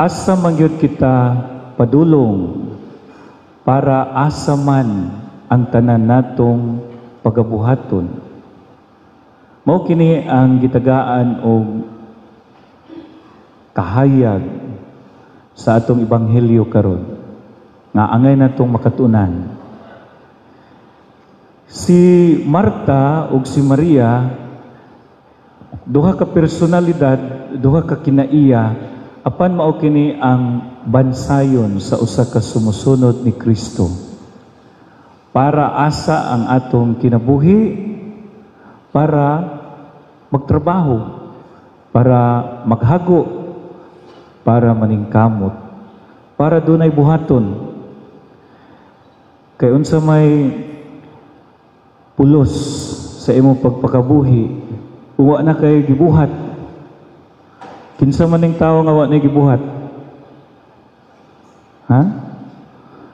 Asa man gyud kita padulong para asa man ang tanan natong pagabuhaton? Mao kini ang gitagaan og kahayag sa atong ebanghelyo karon nga angay natong makatunan. Si Marta ug si Maria, duha ka personalidad, duha ka kinaiya, apan mao kini ang bansayon sa usa ka sumusunod ni Kristo. Para asa ang atong kinabuhi? Para magtrabaho, para maghago, para maningkamot, para dunay buhaton. Kay unsa may pulos sa imong pagpakabuhi, wa na kay gibuhat? Kinsa man ning tawo nga wa na gibuhat? Ha?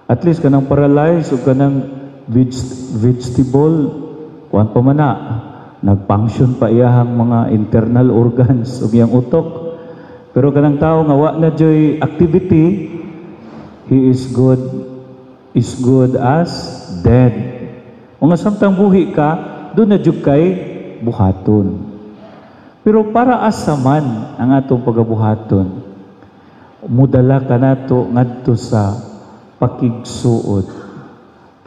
At least kanang paralyzed o kanang vegetable, kuan pa man na, nag-function pa iyahang mga internal organs ug iyang utok. Pero kanang tao nga wa na joy activity, he is good as dead. O nga samtang buhi ka, duna jud kay buhaton. Pero para asa man ang atong pagabuhaton? Mudala kanato ngadto sa pakigsuod,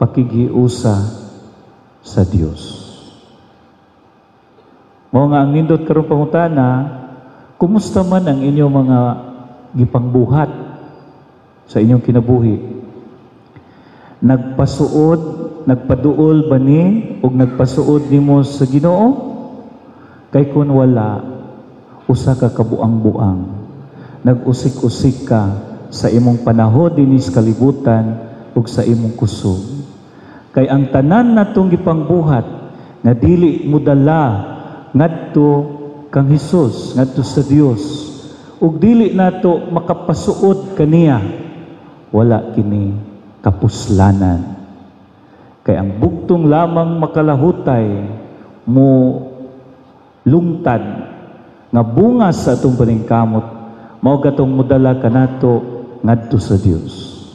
pakighiusa sa Dios. Mao nga ang nindot karong pangutana, kumusta man ang inyong mga gipangbuhat sa inyong kinabuhi? Nagpasuod, nagpaduol ba ni ug nagpasuod nimo sa Ginoo? Kay kun wala, usa ka kabuang-buang. Nag-usik-usik ka sa imong panahon dinis kalibutan ug sa imong kusog. Kay ang tanan natong gipangbuhat nga dili modala ngadto kang Hesus, ngadto sa Dios, ug dili nato makapasuod kaniya, wala kini kapuslanan. Kay ang bugtong lamang makalahutay mo lungtad nga bunga sa atong paningkamot mao gatong modala kanato ngadto sa Dios.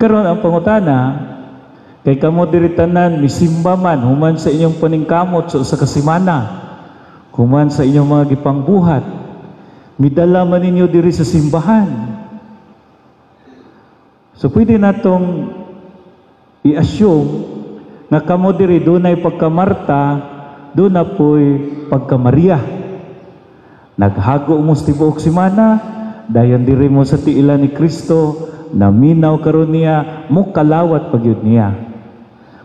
Karon ang pangutana, kay kamo diri tanan misimba man human sa inyong paningkamot sa usa ka semana, human sa inyong mga gipangbuhat, midala man ninyo diri sa simbahan. So pwede natong i-assume nga kamo diri dunay pagka Marta, duna po'y pagka Maria. Naghago mo sa tibuok semana, dayon diri mo sa tiilan ni Kristo, naminaw karon niya, mo kalawat pagyud niya.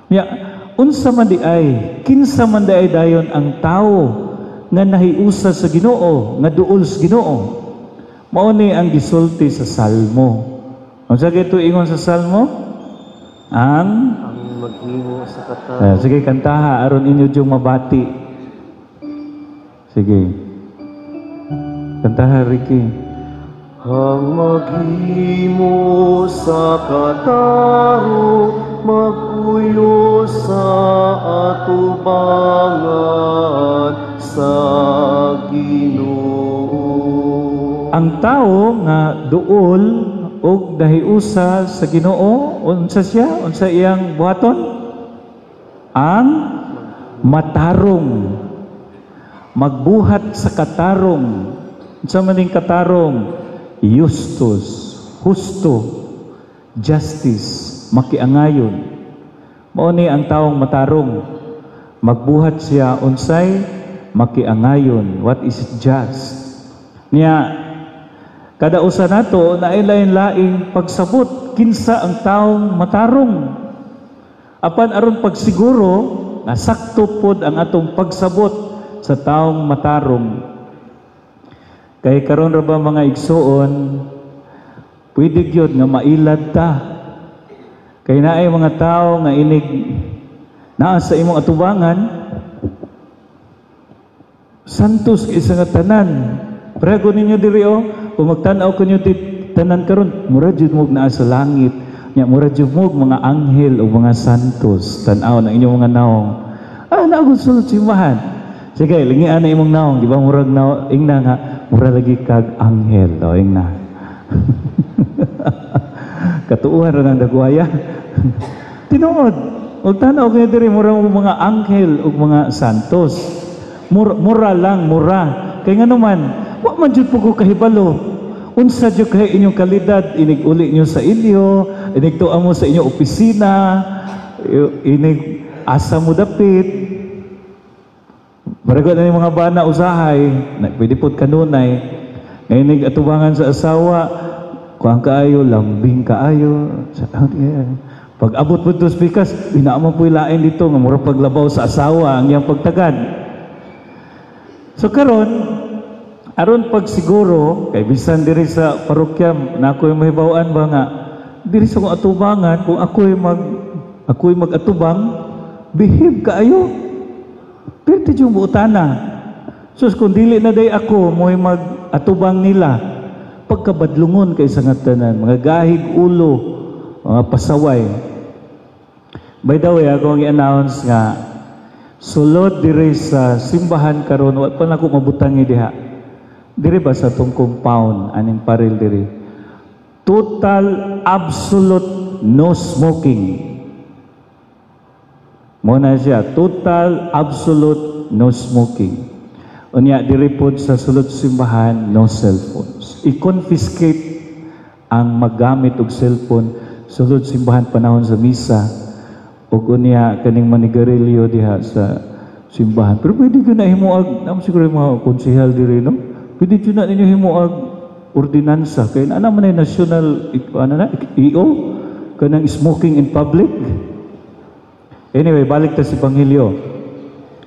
Nya, unsa man di ay, kinsa man di ay dayon ang tawo nga nahiusa sa Ginoo, nga duol sa Ginoo? Mao ni ang gisulti sa Salmo. Unsa gito ingon sa Salmo? Ang Ang maghimo sa katarong. Sige, kantaha aron inyo dyong mabati. Sige. Kantaha, Ricky. Ang maghimo sa katarong, magpuyo sa atubangan sa Ginoo. Ang tao nga duol og nahiusa sa Ginoo, unsa siya? Unsa iyang buhaton? Ang matarong. Magbuhat sa katarong. Unsa man ning katarong? Justus, husto, justice, makiangayon. Mao ni ang taong matarong. Magbuhat siya unsay makiangayon, what is just. Niya, kada usa nato naay lain-laing pagsabot kinsa ang taong matarong. Apan aron pagsiguro nga sakto pod ang atong pagsabot sa taong matarong. Kay karon ra ba, mga igsuon, pwede gyud nga mailad ta. Kay naay mga tao nga inig naa sa imong atubangan, santos kay sa nga tanan. Prego ninyo diri oh, kung magtan-aw kanyo di tanan karon, mura jud mo naa sa langit. Nya mura jud mo mga anghel o mga santos. Tan-aw na inyong mga naong. Ah, naa sulod simbahan. Sige, lingian na imong naong, di ba murag naong, ingna nga mura lagi kag anghel, o ingna. Katuuhan ra ng dagwaya. Tinuod. Ug tan-aw kay diri, mura mo mga anghel ug mga santos. Mura, mura lang, mura. Kay ngano man, wa man jud po ko kahibalo. Unsa jud kay inyong kalidad, inig uli nyo sa inyo, inig tuwa mo sa inyong opisina, inig asa mo dapit. Barago na yung mga bana usahay, na, pwede pod kanunay. Ngayon inig atubangan sa asawa, kuang kaayo, lambing kaayo. Pag abot po ito pikas, inaamo po ilain dito, nga mura paglabaw sa asawa, ang iyang pagtagad. So karon, aron pagsiguro, kay bisan diri sa parokya, na ako'y mahibaw-an ba nga, diri sa kong atubangan, kung ako'y mag-atubang, behave kaayo. Pero yung buotana. So kung dili na day ako, mo'y mag-atubang nila, pagkabadlungon kay sa tanan, mga gahig ulo, mga pasaway. By the way, ako ang i-announce nga, sulod diri sa simbahan karon, wa pa nako mabutangi diha. Diri ba sa atong compound, aning paril diri. Total, absolute no smoking. Mo na siya, total, absolute no smoking. Unya diri pod sa sulod simbahan, no cellphones. I-confiscate ang maggamit og cellphone sulod simbahan panahon sa misa ug unya kaning manigarilyo diha sa simbahan. Pero pwede gyud na himuag, namo siguro yung mga konsehal diri, no? Pwede gyud na ninyo himuag ordinansa kay ana man ay national ano na EO kanang smoking in public. Anyway, balik ta sa Ebanghelyo.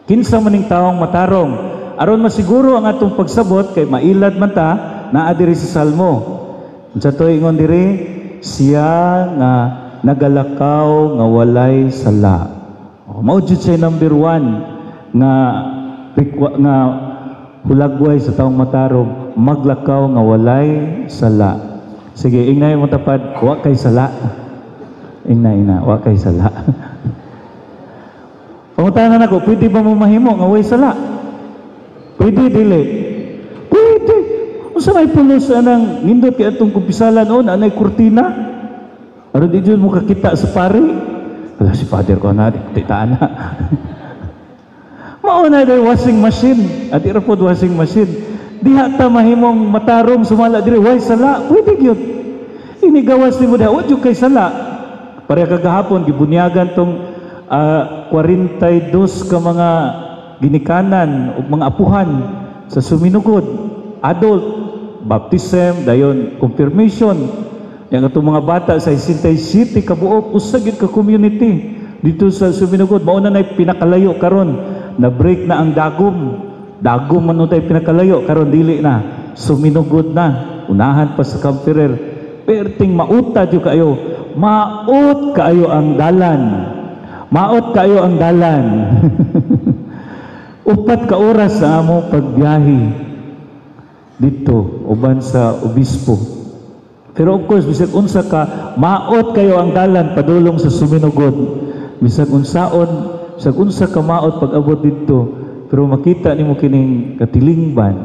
Kinsa man ning taong matarong? Aron masiguro ang atong pagsabot kay mailad man ta, naa diri sa Salmo. Unsa to ingon diri? Siya nga nagalakaw nga walay sala. Oh, mao jud siya number one nga nga hulagway sa taong matarong, maglakaw nga walay sala. Sige, ingay mo tapad, wa kay sala. Ingna, ina, wa kay sala. Pangutana nako, pwede ba mo mahimo nga way sala? Pwede, dili? Pwede. Unsa may pulos anang nindot kay atong kumpisalan on, anay kurtina? Aron di jud mo kakita sa pari. Wala si father ko na, di ta na. Mao na day washing machine. At ira pod washing machine. Diha ta mahimong matarong sumala diri way sala, pwede gyud. Inigawas nimo diha, wa jud kay sala. Pareha kagahapon gibunyagan tong 42 ka mga ginikanan ug mga apuhan sa Suminugod, adult baptism, dayon confirmation. Yang atong mga bata sa 67 ka buok, usa gyud ka community dito sa Suminugod. Mao na nay pinakalayo karon, na break na ang dagom. Dagom man tay pinakalayo karon, dili na, Suminugod na, unahan pa sa Camferrer. Perting mauta jud kayo, maot kaayo ang dalan. Maot kaayo ang dalan. 4 ka oras sa amo pagbiyahe dito uban sa obispo. Pero of course, bisag unsa ka maot kayo ang dalan padulong sa Suminugod, bisag unsaon, bisag unsa ka maot pag-abot dito, pero makita nimo kining katilingban.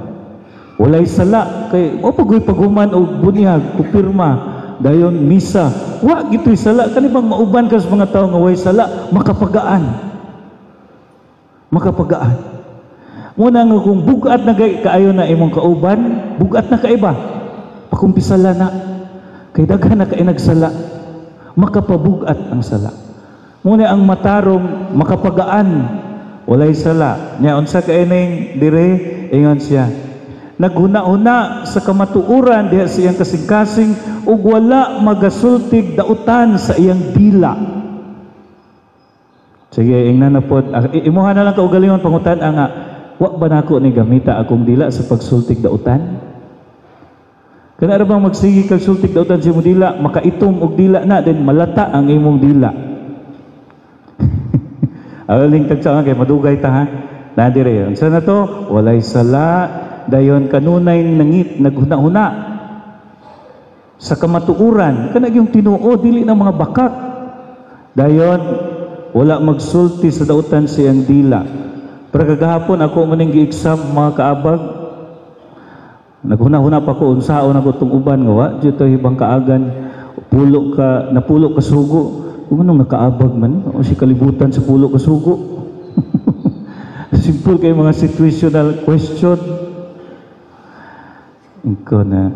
Walay sala kay o pagoy paghuman og bunyag, kupirma, dayon misa. Wa gitoy sala. Kani bang mauban ka sa mga tawo nga way sala, makapagaan. Makapagaan. Muna nga kung bugat na kaayo na imong kauban, bugat na kaiba. Pakumpisala na. Kay daghan na kay nagsala. Makapabugat ang sala. Muna ang matarong makapagaan, walay sala. Nya unsa kay ning dire ingon siya. Naghuna-huna sa kamatuoran diha sa iyang kasing-kasing ug wala magasultig dautan sa iyang dila. Sige, ingnan na pod. Imuha na lang kaugalingon pangutan nga, wa ba nako ni gamita akong dila sa pagsultig dautan? Kana ra bang magsige kag sultig dautan sa imong dila, makaitom og dila na, then malata ang imong dila. Aling tagsa kay madugay ta ha. Na dire. Unsa na to? Walay sala, dayon kanunay nangit naghuna-huna sa kamatuoran, kana yung tinuod, dili na mga bakak. Dayon wala magsulti sa dautan sa iyang dila. Pero kagahapon ako maning gi-exam, mga kaabag. Naghuna-huna pa ko unsaon ako tong uban nga wa jud to hibang kaagan, pulo ka napulo ka sugo. Kung anong nakaabag man o si kalibutan sa pulo ka sugo. Simple kay mga situational question. Ikaw na.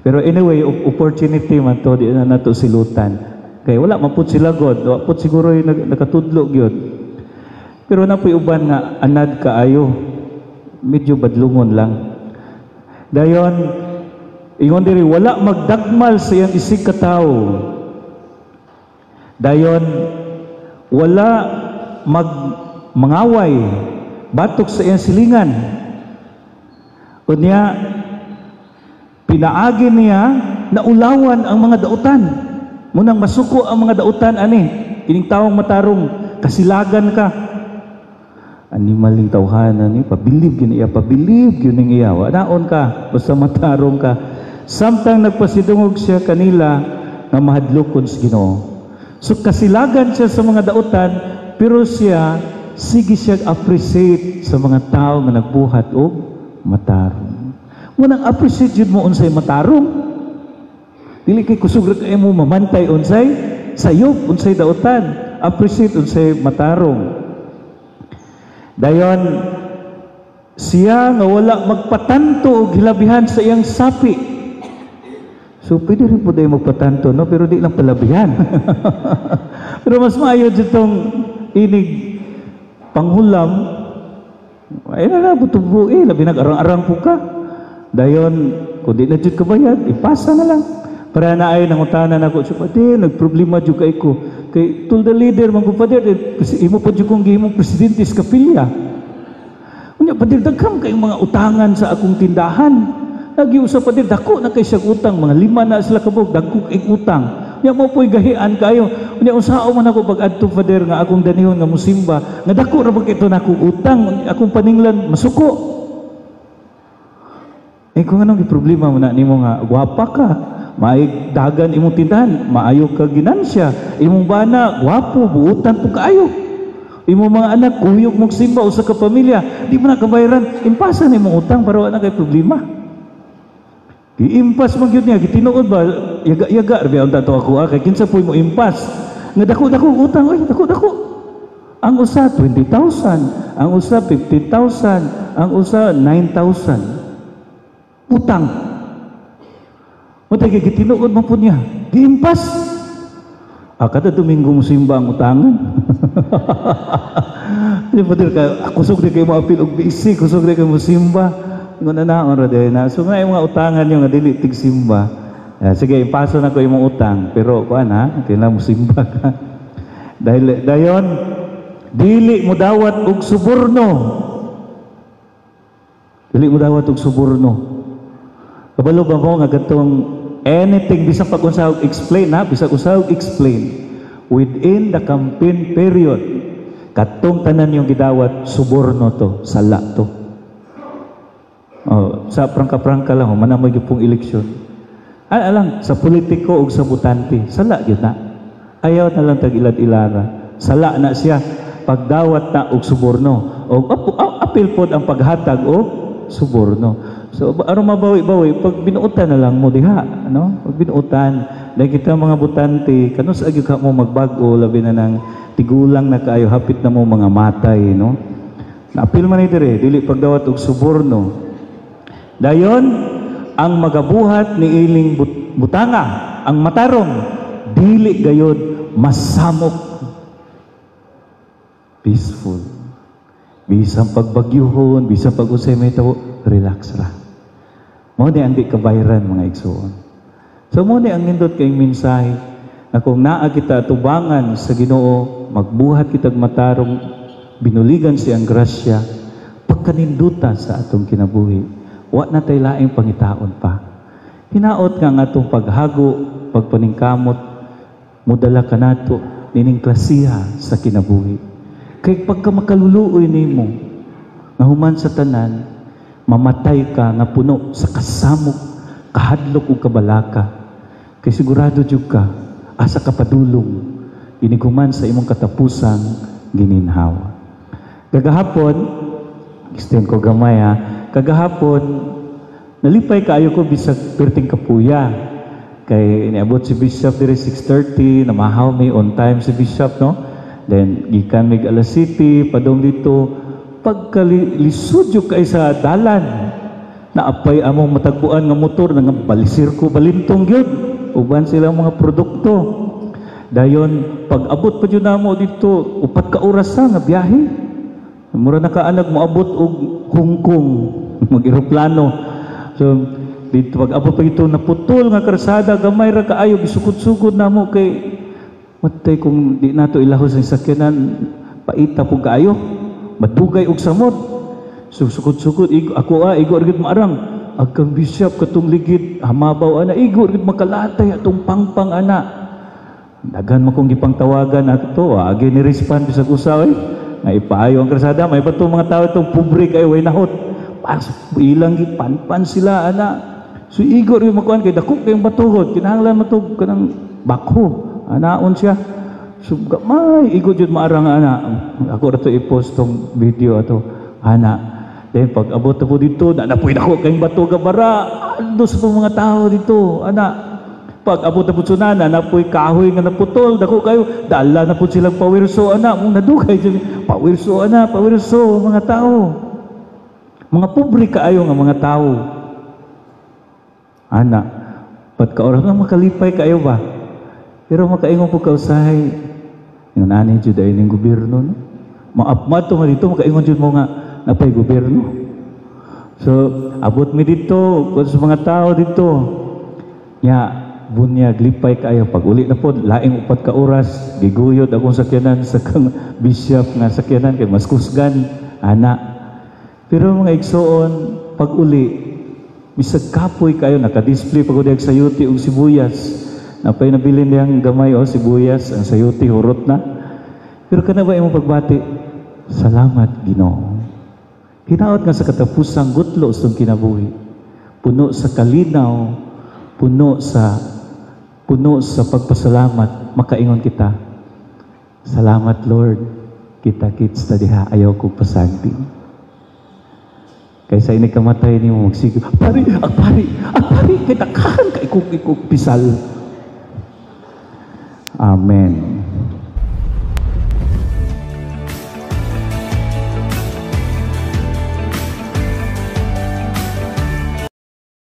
Pero anyway, opportunity man to, di na nato silutan. Kay wala man pud sila God, wa pud siguro yung nakatudlo gyud. Pero na po'y uban nga anad kaayo. Medyo badlungon lang. Dayon, ingon diri, wala magdagmal sa iyang isig katawo. Dayon, wala mag mangaway batok sa iyang silingan. Unya, pinaagi niya na ulawan ang mga dautan. Munang masuko ang mga dautan ani. Kining tawong matarong, kasilagan ka. Animal ning tawhana ni, pabilib gyud iya, pabilib gyud ning iya. Wa naon ka, basta matarong ka. Samtang nagpasidungog siya kanila nga mahadlokon sa Ginoo. So kasilagan siya sa mga dautan, pero siya sige siya appreciate sa mga tao nga nagbuhat og matarong. Munang appreciate jud mo unsay matarong. Dili kay kusog ra kay mo mamantay unsay sayop, unsay dautan. Appreciate unsay matarong. Dayon siya nga wala magpatanto og hilabihan sa iyang sapi. So pwede rin po tayo magpatanto, no? Pero di lang palabihan. Pero mas maayo ditong inig panghulam. Ay na na, butubo eh, labi nag-arang-arang po ka. Dayon, kung di na jud ka bayad, ipasa na lang. Para na ay nangutanan ako, so, pati, nagproblema jud kay ko. Kay tul the leader, man ko, Father, eh, kasi imo pa jud kong gihimong presidente sa kapilya. Unya, Father, daghang kayong mga utangan sa akong tindahan. Lagi usa, Father, dako na kay siyang utang, mga 5 na sila kabog, dagko kay utang. Unya mo po'y gahian kayo. Unya usaon man ako pag-adto, Father, nga akong danihon nga musimba, nga dako ra bag ito na akong utang, akong paninglan masuko. Eh kung anong problema mo na nimo nga gwapa ka, maay dagan imong tindahan, maayo ka ginansya, imong bana gwapo, buutan po kaayo. Imong mga anak kuyog mong simba usa ka pamilya, di mo na kabayaran, impasa na imong utang para wala na kay problema. Giimpas man gyud niya, gitinuod ba, yaga-yaga ra unta to ako, kay kinsa po'y mo impas. Nga dako-dako utang, oy, dako-dako. Ang usa 20,000, ang usa 50,000, ang usa 9,000. Utang. Mao kay gitinuod man po niya, giimpas. Ah, kada Domingo mo simba ang utangan. Di ba dir ka, kusog di kayo moapil og BC, kusog di kayo mo simba. Ingon na naon ra di na. So nga yung mga utangan nyo nga dili tigsimba. Sige, ipaso na ko imong utang, pero kuan ha, kailangan mo simba ka. Dahil dayon dili mo dawat og suborno. Dili mo dawat og suborno. Kabalo ba mo nga katong anything bisag pag unsa og explain ha, bisag unsa og explain within the campaign period, katong tanan yung gidawat suborno to, sala to. Oh, sa prangka-prangka lang human na may gyud pong eleksyon. Ay alang sa politiko ug sa botante, sala gyud na. Ayaw na lang tag ilad-ilara. Sala na siya pagdawat na og suborno. Og apil pod ang paghatag og suborno. So aron mabawi-bawi pag binuotan na lang mo diha, no? Pag binuotan, dahil kita mga botante, kanus agyo ka mo magbag-o, labi na ng tigulang na kaayo, hapit na mo mga matay, no? Naapil man ni dire, dili pagdawat og suborno. Dayon, ang magabuhat ni iling butanga, ang matarong, dili gayod masamok. Peaceful. Bisan pagbagyuhon, bisan pag-usay may tawo, relax ra. Mao ni ang di kabayran mga igsoon. So mao ni ang nindot kay mensahe na kung naa kita tubangan sa Ginoo, magbuhat kitag matarong, binuligan siyang grasya, pagkaninduta sa atong kinabuhi, wa na tay laing pangitaon pa. Hinaot nga ang atong paghago, pagpaningkamot, modala kanato nining klasiha sa kinabuhi. Kay pagka makaluluoy nimo, nga human sa tanan, mamatay ka nga puno sa kasamok, kahadlok ug kabalaka. Kay sigurado jud ka, asa ka padulong, iniguman sa imong katapusang gininhawa. Kagahapon, extend ko gamay ha, kagahapon, Nalipay kaayo ko bisag perting kapuya. Kay niabot si Bishop diri 6:30, namahaw mi, on time si Bishop, no? Then gikan mig alas City padong dito, pagkalisod jud kay sa dalan. Naapay among matagbuan nga motor nga balisir ko balintong gyud uban sila mga produkto. Dayon pag abot pa jud namo dito, 4 ka oras na nga biyahe. Mura na kaanag moabot og Hong Kong mag eroplano. So dito, pag abot pa dito, naputol nga karsada, gamay ra kaayo, gisukod-sukod namo kay matay kung di nato ilahos ang sakyanan, paita pug kaayo, madugay og samot. So sukod-sukod igo, ako ah, igo ra gid maarang. Agkang bishop katong ligid hamabaw ana, igo ra gid makalatay atong pangpang ana. Daghan man kong gipangtawagan ato, agi ni respond bisag usa oy. Nga ipaayo ang karsada, may pa mga tao itong pobre kayo way nahot. Pas ilang gipanpan sila ana. So igo rin makuan kay dako kayong batuhod, kinahanglan matug kanang bakho. Anaon siya. So gamay igo jud maarang ana. Ako ra to i-post tong video ato ana. Then pag abot na po dito, na napoy dako kayong bato gabara. Andos po mga tao dito, ana. Pag abot na po sunana, napoy kahoy nga naputol, dako kayo, dala na po silang pawirso, ana, mong nadugay, pawirso, ana, pawirso, mga tao. Mga pobre kaayo nga mga tao. Ana, pat ka oras nga makalipay kayo ba? Pero makaingon po kausahay, yung ani jud ay ning gobyerno, no? Maapmat to nga dito, makaingon jud mo nga napay gobyerno. So, abot mi dito, kung sa mga tao dito, nya bunyag, lipay kaayo. Pag uli na po, laing 4 ka oras, giguyod akong sakyanan sa kang bishop nga sakyanan kay mas kusgan ana. Pero mga igsoon, pag uli, bisag kapoy kayo, naka-display pag uli sayuti ug sibuyas. Napay nabilin niyang gamay o sibuyas, ang sayuti hurot na. Pero kana ba imong pagbati? Salamat, Ginoo. Hinaot nga sa katapusang gutlo sa kinabuhi, puno sa kalinaw, puno sa pagpasalamat, makaingon kita. Salamat, Lord, kita kits ta diha, ayaw kong pasagdi. Kaysa ini kamatay nimo magsige, pari, ang pari, ang pari, kay daghan kay kong ikog pisal. Amen.